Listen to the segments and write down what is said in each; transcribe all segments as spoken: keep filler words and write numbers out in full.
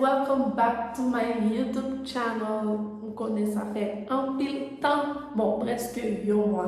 Welcome back to my YouTube channel. M konnen sa fè anpil tan, bon, prèske yon mwa,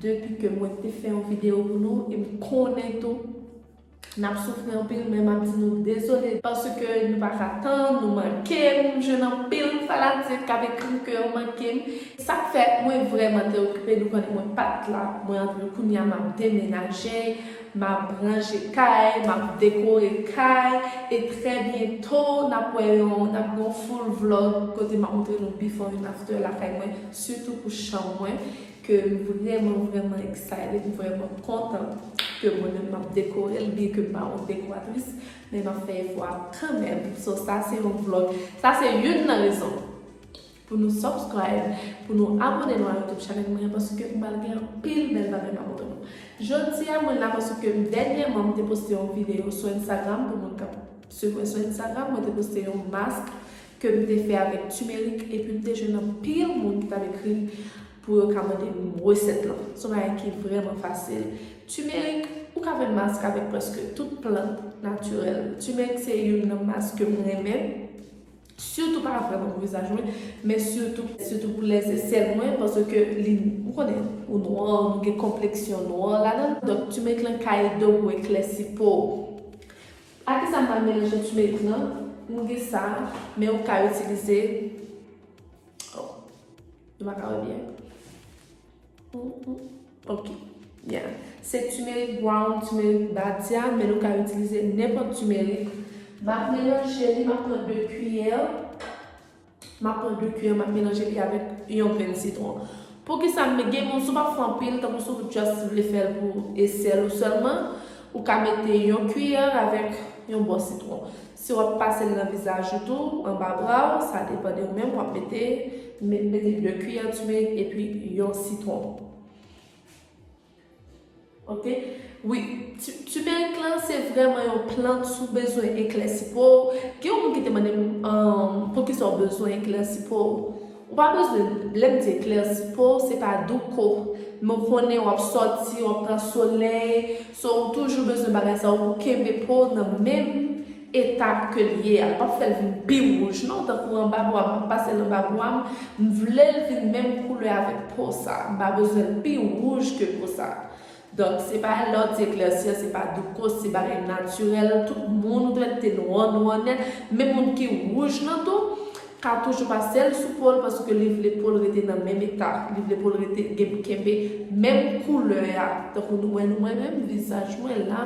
depi ke mwen te fè yon videyo pou nou, e m konnen tou, n ap soufri anpil, men m ap di nou dezole, paske nou pa ka tann, nou manke m, m jwenn anpil fanatik k ap ekri m ke yo manke m. Sa k fè mwen vrèman te okipe, nou konnen mwen pa t la, mwen antre kounye a, m ap demenaje, m ap ranje kay, m ap dekore kay, e trè byento, n ap wè yon, n ap gen yon full vlog kote m ap montre nou before and after lakay mwen, sitou pou chanm mwen, ke m vrèman, vrèman excited, m vrèman kontan ke mwen menm m ap dekore l, byen ke m pa yon dekoratris, men m ap fè efò a kanmenm. So, sa se yon vlog, sa se youn nan rezon pou nou subscribe, pou nou abòne nou a YouTube channel mwen, paske m pral gen anpil bèl bagay m ap montre nou. Jodi a, mwen la paske dènyèman, m te poste yon videyo sou Instagram, pou moun k ap swiv mwen sou Instagram, mwen te poste yon mask ke m te fè avèk timerik, epi m te jwenn anpil moun ki t ap ekri m pou yo ka mande m resèt lan. Se yon bagay ki vrèman fasil. Timerik, ou ka fè mask avèk prèske tout plant natirèl. Timerik se youn nan mask ke m renmen. Sitou pa vrèman pou vizaj mwen, men sitou, sitou pou lèzesèl mwen, paske li, ou konnen, ou nwa, nou gen konpleksyon nwa ladan. Donk, timerik lan ka ede w pou eklèsi po w. A kisa m pral melanje timerik lan? M gen sa, men ou ka itilize, oh, nou pa ka wè byen. Ok. Yeah. Se timerik brown, timerik badia, men nou ka itilize nenpòt timerik. M ap melanje li, m ap pran de kiyè. M ap pran de kiyè, m ap melanje li avèk yon grenn sitwon. Poukisa m gen moun, si w p ap fè anpil, tankou si w just vle fè l pou esèl ou sèlman, ou ka mete yon kiyè avèk yon bò sitwon. Si w ap pase l nan vizaj ou tou, anba bra w, sa depann de ou menm, w ap mete, me-, mete de kiyè timerik epi yon sitwon. Ok? Wi, ti-, timerik lan se vrèman yon plant si w bezwen eklèsi po w. Gen yon moun ki te mande m, um, poukisa w bezwen eklèsi po w. Ou pa bezwen, lè m di eklèsi po, se pa douko. Men w konnen w ap sòti, w ap pran solèy. So, ou toujou bezwen bagay sa yo pou kenbe po w nan menm eta ke l ye a. P ap fè l vin pi wouj, non, tankou anba bra m, m ap pase l anba bra m, m vle l vin menm koulè avèk po sa. M pa bezwen l pi wouj ke po sa. Donk, se pa lè w di eklèsi an, se pa douko, se bagay natirèl. Tout moun ou dwèt te nwa, nwa nèt. Menm moun ki wouj nan tou, ka toujou pase l sou po l paske li vle po l rete nan menm eta. Li vle po l rete gen, kenbe menm koulè a. Tankou nou wè, nou wè menm vizaj mwen la,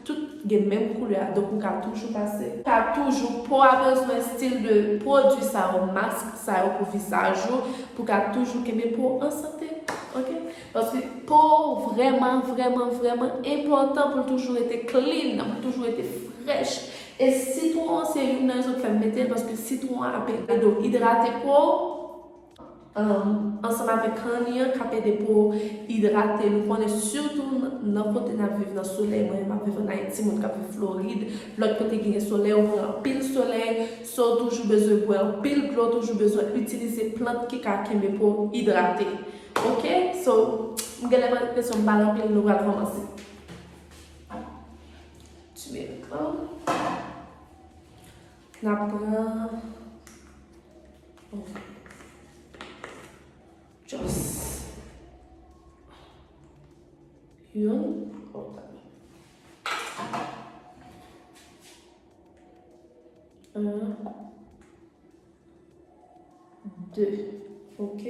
tout gen menm koulè a. Donk, ou ka toujou pase. Ka toujou, po a bezwen stil de pwodui sa yo, mask sa yo pou vizaj ou, pou ka toujou kenbe po an sante. Ok? Paske po vrèman, vrèman, vrèman enpòtan pou l toujou rete clean, pou l toujou rete frèch. E sitwon an se youn nan rezon k fè m mete l, paske sitwon an ap ede w idrate po w, um, ansanm avèk kanni an k ap ede po w idrate. Nou konnen sitou nan, nan kote n ap viv nan solèy, mwen menm m ap viv ann Ayiti, moun k ap viv Florid, lòt kote ki gen solèy, ou pran anpil solèy, so w toujou bezwen bwè anpil dlo, w toujou bezwen itilize plant ki ka kenbe po w idrate. Ok, so, m genlè pran enpresyon m pale anpil, nou pral kòmanse. Timerik lan. N ap pran, oh, just youn. Oh, un. De. Ok.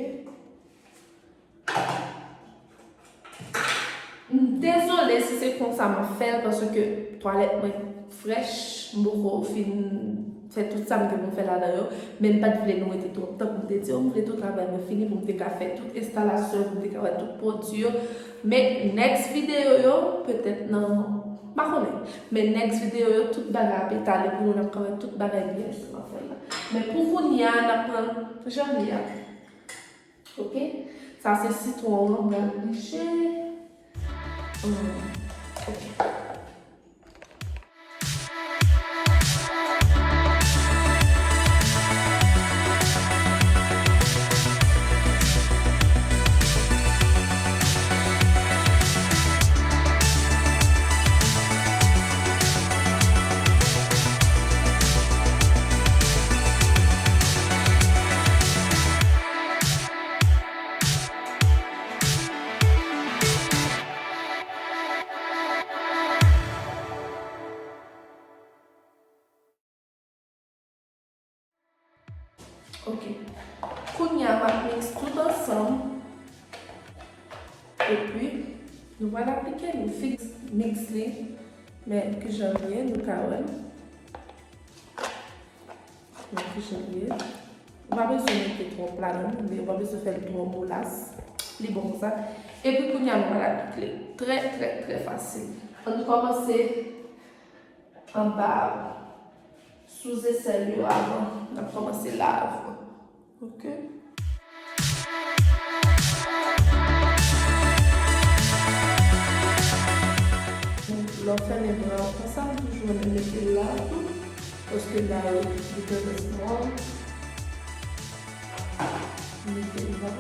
M dezole si se konsa m ap fè l, paske twalèt mwen frèch, m poko fin fè tout sa m gen pou m fè ladan yo, men m pa t vle nou rete twòp tan pou m te di yo, m vle tou travay mwen fini pou m te ka fè tout enstalasyon, pou m te ka wè tout pwodui yo. Men next videyo yo, petèt nan, m pa konnen, men next videyo yo, tout bagay ap etale pou nou, n ap ka wè tout bagay byen. Men pou kounye a, n ap pran jan li a. Ok? Sa se sitwon an, m pral bliche. Hmm, ok. Ok. Kounye a, m ap miks tout ansanm. Epi, nou pral aplike, nou fiks miks li. Men kijan l ye, nou ka wè l. Men kijan l ye. Ou pa bezwen mete twòp ladan l, men ou pa bezwen fè l twò molas. Li bon konsa. Epi kounye a, nou pral aplike l. Trè, trè, trè fasil. Ann kòmanse anba sou zesèl yo avan n ap kòmanse lave. Ok. Lè w fèmen bra w konsa, m toujou renmen mete la tou, paske la yo li tandans mòl. M mete la.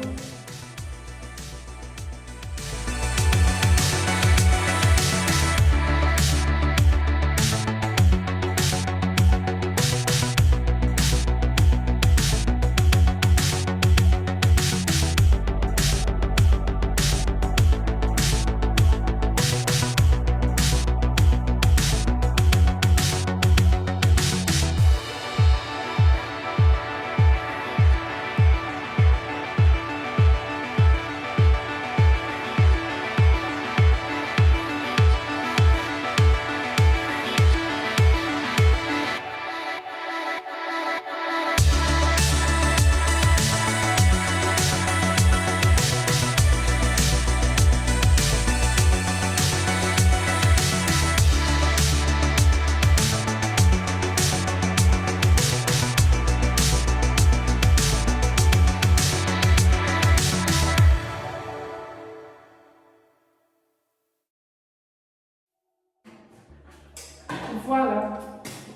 Vwala.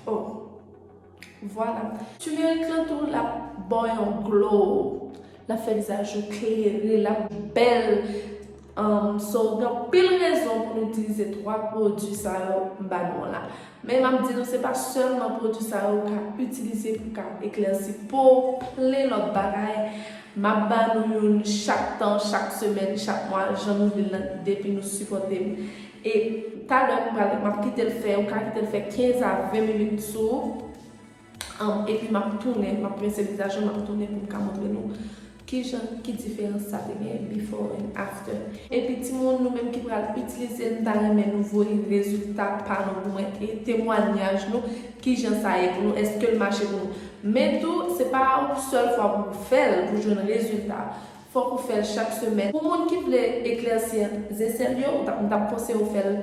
Oh. Vwala. Timerik lan tou, l ap ba w yon glow. L ap fè vizaj ou klere, l ap bèl. Um, so, gen anpil rezon pou nou itilize twa pwodui sa yo m ba nou an la. Men m ap di nou, se pa sèlman pwodui sa yo ou ka itilize pou w ka eklèsi po w, plen lòt bagay. M ap ba nou youn chak tan, chak semèn, chak mwa, jan nou vle l lan, depi nou sipòte m. E talè m pral, m ap kite l fè, ou ka kite l fè kenz a ven minit sou ou. Um, epi m ap tounen, m ap rense vizaj mwen, m ap tounen pou m ka montre nou kijan, ki diferans sa te gen, before and after. Epi timoun, nou menm ki pral itilize l, m ta renmen nou voye rezilta pa nou pou mwen e temwanyaj nou, kijan sa ye pou nou, èske l mache pou nou. Men tou, se pa yon sèl fwa pou w fè l, pou jwenn rezilta. Fòk ou fè l chak semèn. Pou moun ki vle eklèsi zesèl yo, ou t ap, m t ap konseye w fè l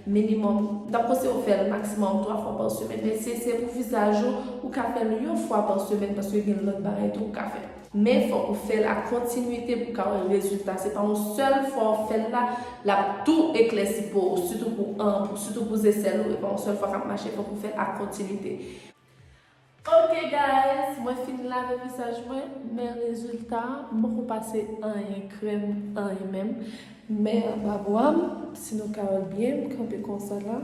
minimòm, m t ap konseye w fè l maksimòm twa fwa pa semèn. Men si se pou vizaj ou, ou ka fè l yon fwa pa semèn, paske gen lòt bagay tou ou ka fè. Men fòk ou fè l ak kontinwite pou w ka wè rezilta. Se pa yon sèl fwa w fè l la, l ap tou eklèsi po w, sitou pou an, pou, sitou pou zesèl ou, e pa yon sèl fwa k ap mache, fòk ou fè l ak kontinwite. Ok guys, mwen fin lave vizaj mwen, men rezilta, m poko pase anyen krèm, anyen menm. Men anba bra m, si nou ka wè l byen, m kanpe konsa la.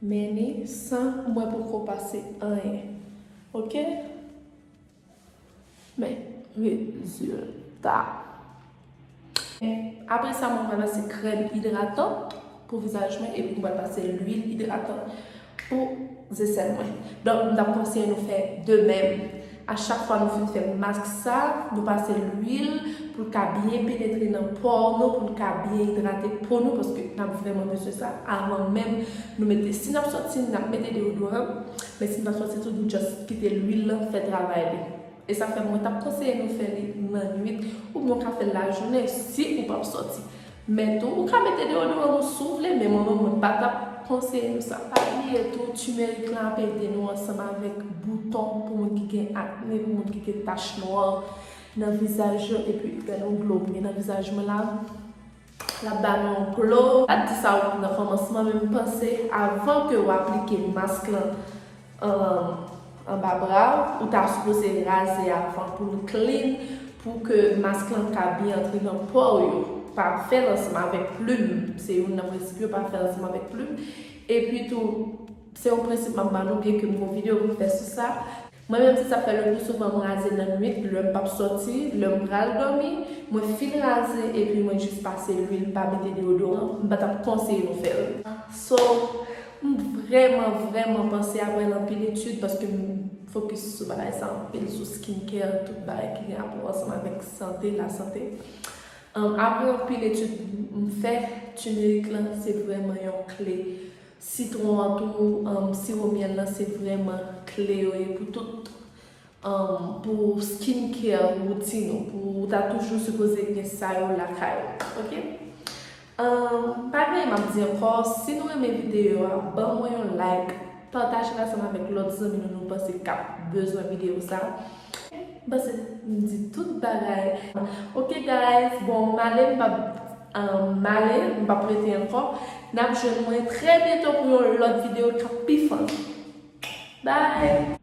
Men ni san mwen poko pase anyen. Ok? Men rezilta. Apre sa, mwen pral pase krèm idratan pou vizaj mwen, epi mwen pral pase lwil idratan pou zesèl mwen. Donk, m t ap konseye nou fè de menm. A chak fwa nou fin fè mask sa, nou pase lwil pou l ka byen penetre nan po nou, pou l ka byen idrate po nou, paske n ap vrèman bezwen sa avan menm nou mete. Si n ap sòti, n ap mete deodoran, men si n pa sòti tou, nou just kite lwil lan fè travay li. E sa fè mwen t ap konseye nou fè li nan nwit, oubyen w ka fè l lajounen si ou p ap sòti. Men tou, ou ka mete deodoran ou si w vle, men mwen menm, mwen pa t ap konseye nou sa. Pa bliye tou, timerik lan ap ede nou ansanm avèk bouton pou moun ki gen akne, pou moun ki gen tach nwa nan vizaj yo, epi lè nou glow byen nan vizaj mwen la. L ap ba nou yon glow. M pa t di sa nan kòmansman, men m panse avan ke w aplike mask lan, um, anba bra w, ou ta sipoze raze avan pou l clean, pou ke mask lan ka byen antre nan po w yo. Pa fè l ansanm avèk plim. Se youn nan prensip yo, pa fè l ansanm avèk plim. Epi tou, se yon prensip m ap ba nou, byenke m gon videyo pou m fè sou sa. Mwen menm, se sa k fè le pli souvan m raze nan nwit, lè m p ap sòti, lè m pral dòmi, mwen fin raze epi mwen jis pase lwil, m pa mete deodoran, m pa t ap konseye nou fè l. So, m vrèman, vrèman panse, apre l anpil etid, paske m fokis sou bagay sa anpil, sou skincare, tout bagay ki gen rapò ansanm avèk sante, lasante. Um, apre anpil etid m fè, turmeric lan se vrèman yon kle. Sitwon an tou, um, siwo myèl lan se vrèman kle yo ye pou tout, um, pou skincare routine ou, pou ou ta toujou sipoze gen sa yo lakay ou, ok? Um, pa gen m ap di ankò, si nou renmen videyo a, ban mwen yon like, pataje l ansanm avèk lòt zanmi nou nou panse k ap bezwen videyo sa. M panse m di tout bagay. Ok guys, bon, m ale, m p ap, um, m ale, m p ap rete ankò. N ap jwenn mwen trè byento pou yon lòt videyo k ap pi fun. Bye!